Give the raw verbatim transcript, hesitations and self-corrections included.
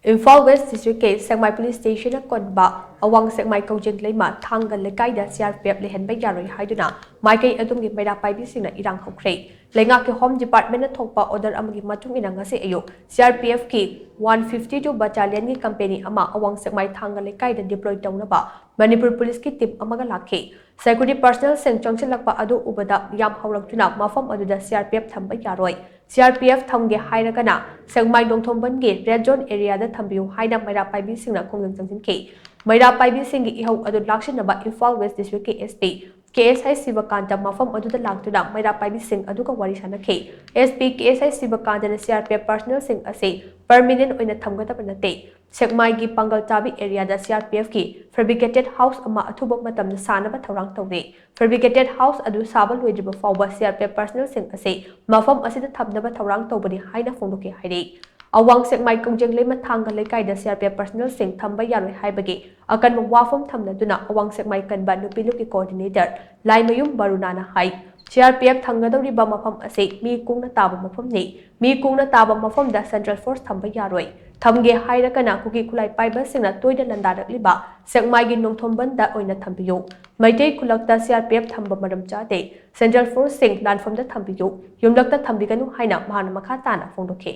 Imphal west ꯗꯤꯁꯇ꯭ꯔꯤꯛꯀꯤ ꯁꯦꯛꯃꯥꯏ police ꯁ꯭ꯇꯦꯁꯟꯅ ꯀꯣꯟꯕ ꯑꯋꯥꯡ ꯁꯦꯛꯃꯥꯏ ꯀꯧꯖꯦꯡ ꯂꯩꯃ ꯊꯥꯡꯒ ꯂꯩꯀꯥꯏꯗ ꯁꯤ ꯑꯥꯔ ꯄꯤ ꯑꯦꯐ ꯂꯩꯍꯟꯕ ꯌꯥꯔꯣꯏ ꯍꯥꯏꯗꯨꯅ ꯃꯥꯏꯀꯩ ꯑꯗꯨꯝꯒꯤ ꯃꯩꯔꯥ ꯄꯥꯏꯕꯤꯁꯤꯡꯅ ꯏꯔꯥꯡ ꯍꯧꯈ꯭ꯔꯦ꯫ ꯂꯩꯉꯥꯛꯀꯤ ꯍꯣꯝ ꯗꯤꯄꯥꯔꯠꯃꯦꯟꯅ ꯊꯣꯛꯄ ꯑꯣꯔꯗꯔ ꯑꯃꯒꯤ ꯃꯇꯨꯡ ꯏꯟꯅ ꯉꯁꯤ ꯑꯌꯨꯛ ꯁꯤ ꯑꯥꯔ ꯄꯤ ꯑꯦꯐꯀꯤ ꯋꯥꯟ ꯐꯤꯐꯇꯤ ꯇꯨ ꯕꯠꯇꯥꯂꯤꯌꯟꯒꯤ ꯀꯝꯄꯦꯅꯤ ꯑꯃ ꯑꯋꯥꯡ ꯁꯦꯛꯃꯥꯏ ꯊꯥꯡꯒ ꯂꯩꯀꯥꯏꯗ ꯗꯤꯄ꯭ꯂꯣꯏ ꯇꯧꯅꯕ ꯃꯅꯤꯄꯨꯔ ꯄꯨꯂꯤꯁꯀꯤ ꯇꯤꯝ ꯑꯃꯒ ꯂꯥꯛꯈꯤ꯫ ꯁꯦꯀ꯭ꯌꯨꯔꯤꯇꯤ ꯄꯔꯁꯅꯦꯜꯁꯤꯡ ꯆꯪꯁꯤꯜꯂꯛꯄ ꯑꯗꯨ ꯎꯕꯗ ꯃꯤꯌꯥꯝ ꯍꯧꯔꯛꯇꯨꯅ ꯃꯐꯝ ꯑꯗꯨꯗ ꯁꯤ ꯑꯥꯔ ꯄꯤ ꯑꯦꯐ ꯊꯝꯕ ꯌꯥꯔꯣꯏ, ꯁꯤ ꯑꯥꯔ ꯄꯤ ꯑꯦꯐ ꯊꯝꯒꯦ ꯍꯥꯏꯔꯒꯅ ꯁꯦꯛꯃꯥꯏ ꯅꯣꯡꯊꯣꯝꯕꯟꯒꯤ ꯔꯦꯗ ꯖꯣꯟ ꯑꯦꯔꯤꯌꯥꯗ ꯊꯝꯕꯤꯌꯨ ꯍꯥꯏꯅ ꯃꯩꯔꯥ ꯄꯥꯏꯕꯤꯁꯤꯡꯅ ꯈꯣꯡꯖꯪ ꯆꯪꯁꯤꯟꯈꯤ꯫ ꯃꯩꯔꯥ ꯄꯥꯏꯕꯤꯁꯤꯡꯒꯤ ꯏꯍꯧ ꯑꯗꯨ ꯂꯥꯛꯁꯤꯟꯅꯕ ꯏꯝꯐꯥꯜ ꯋꯦꯁ ꯗꯤꯁꯇ꯭ꯔꯤꯛꯀꯤ ꯑꯦꯁ ꯄꯤ ꯀꯦ ꯑꯦꯁ ꯑꯥꯏ ꯁꯤꯕꯀꯥꯟꯇ ꯃꯐꯝ ꯑꯗꯨꯗ ꯂꯥꯛꯇꯨꯅ ꯃꯩꯔꯥ ꯄꯥꯏꯕꯤꯁꯤꯡ ꯑꯗꯨꯒ ꯋꯥꯔꯤ ꯁꯥꯅꯈꯤ꯫ ꯑꯦꯁ ꯄꯤ ꯀꯦ ꯑꯦꯁ ꯑꯥꯏ ꯁꯤꯕꯀꯥꯟꯇꯅ ꯁꯤ ꯑꯥꯔ ꯄꯤ ꯑꯦꯐ ꯄꯔꯁꯅꯦꯜꯁꯤꯡ ꯑꯁꯤ ꯄꯔꯃꯤꯅꯦꯟ ꯑꯣꯏꯅ ꯊꯝꯒꯗꯕ ꯅꯠꯇꯦ, ꯁꯦꯛꯃꯥꯏꯒꯤ ꯄꯥꯡꯒꯜ ꯆꯥꯕꯤ ꯑꯦꯔꯤꯌꯥꯗ ꯁꯤ ꯑꯥꯔ ꯄꯤ ꯑꯦꯐꯀꯤ ꯐꯦꯕ꯭ꯔꯤꯀꯦꯇꯦꯗ ꯍꯥꯎꯁ ꯑꯃ ꯑꯊꯨꯕ ꯃꯇꯝꯗ ꯁꯥꯅꯕ ꯊꯧꯔꯥꯡ ꯇꯧꯔꯤ꯫ ꯐꯦꯕ꯭ꯔꯤꯀꯦꯇꯦꯗ ꯍꯥꯎꯁ ꯑꯗꯨ ꯁꯥꯕ ꯂꯣꯏꯗ꯭ꯔꯤꯕ ꯐꯥꯎꯕ ꯁꯤ ꯑꯥꯔ ꯄꯤ ꯑꯦꯐ ꯄꯔꯁꯅꯦꯜꯁꯤꯡ ꯑꯁꯤ ꯃꯐꯝ ꯑꯁꯤꯗ ꯊꯝꯅꯕ ꯊꯧꯔꯥꯡ ꯇꯧꯕꯅꯤ ꯍꯥꯏꯅ ꯐꯣꯡꯗꯣꯛꯈꯤ ꯍꯥꯏꯔꯤ꯫ ꯑꯋꯥꯡ ꯁꯦꯛꯃꯥꯏ ꯀꯧꯖꯦꯡ ꯂꯩꯃ ꯊꯥꯡꯒ ꯂꯩꯀꯥꯏꯗ ꯁꯤ ꯑꯥꯔ ꯄꯤ ꯑꯦꯐ ꯄꯔꯁꯅꯦꯜꯁꯤꯡ ꯊꯝꯕ ꯌꯥꯔꯣꯏ ꯍꯥꯏꯕꯒꯤ ꯑꯀꯟꯕ ꯋꯥꯐꯝ ꯊꯝꯅꯗꯨꯅ ꯑꯋꯥꯡ ꯁꯦꯛꯃꯥꯏ ꯀꯟꯕ ꯅꯨꯄꯤ ꯂꯨꯞꯀꯤ ꯀꯣꯑꯣꯔꯗꯤꯅꯦꯇꯔ ꯂꯥꯏꯃꯌꯨꯝ ꯕꯔꯨꯅꯥꯅ ꯍꯥꯏ, ꯁꯤ ꯑꯥꯔ ꯄꯤ ꯑꯦꯐ ꯊꯝꯒꯗꯧꯔꯤꯕ ꯃꯐꯝ ꯑꯁꯤ ꯃꯤ ꯀꯨꯡꯅ ꯇꯥꯕ ꯃꯐꯝꯅꯤ꯫ ꯃꯤ ꯀꯨꯡꯅ ꯇꯥꯕ ꯃꯐꯝꯗ ꯁꯦꯟꯇ꯭ꯔꯦꯜ ꯐꯣꯔꯁ ꯊꯝꯕ ꯌꯥꯔꯣꯏ꯫ ꯊꯝꯒꯦ ꯍꯥꯏꯔꯒꯅ ꯀꯨꯀꯤ ꯈꯨꯠꯂꯥꯏ ꯄꯥꯏꯕꯁꯤꯡꯅ ꯇꯣꯏꯅ ꯂꯥꯟꯗꯥꯔꯛꯂꯤꯕ ꯁꯦꯛꯃꯥꯏꯒꯤ ꯅꯣꯡꯊꯣꯝꯕꯟꯗ ꯑꯣꯏꯅ ꯊꯝꯕꯤꯌꯨ꯫ ꯃꯩꯇꯩ ꯈꯨꯜꯂꯛꯇ ꯁꯤ ꯑꯥꯔ ꯄꯤ ꯑꯦꯐ ꯊꯝꯕ ꯃꯔꯝ ꯆꯥꯗꯦ꯫ ꯁꯦꯟꯇ꯭ꯔꯦꯜ ꯐꯣꯔꯁꯁꯤꯡ ꯂꯥꯟꯐꯝꯗ ꯊꯝꯕꯤꯌꯨ꯫ ꯌꯨꯝꯂꯛꯇ ꯊꯝꯕꯤꯒꯅꯨ ꯍꯥꯏꯅ ꯃꯍꯥꯛꯅ ꯃꯈꯥ ꯇꯥꯅ ꯐꯣꯡꯗꯣꯛꯈꯤ꯫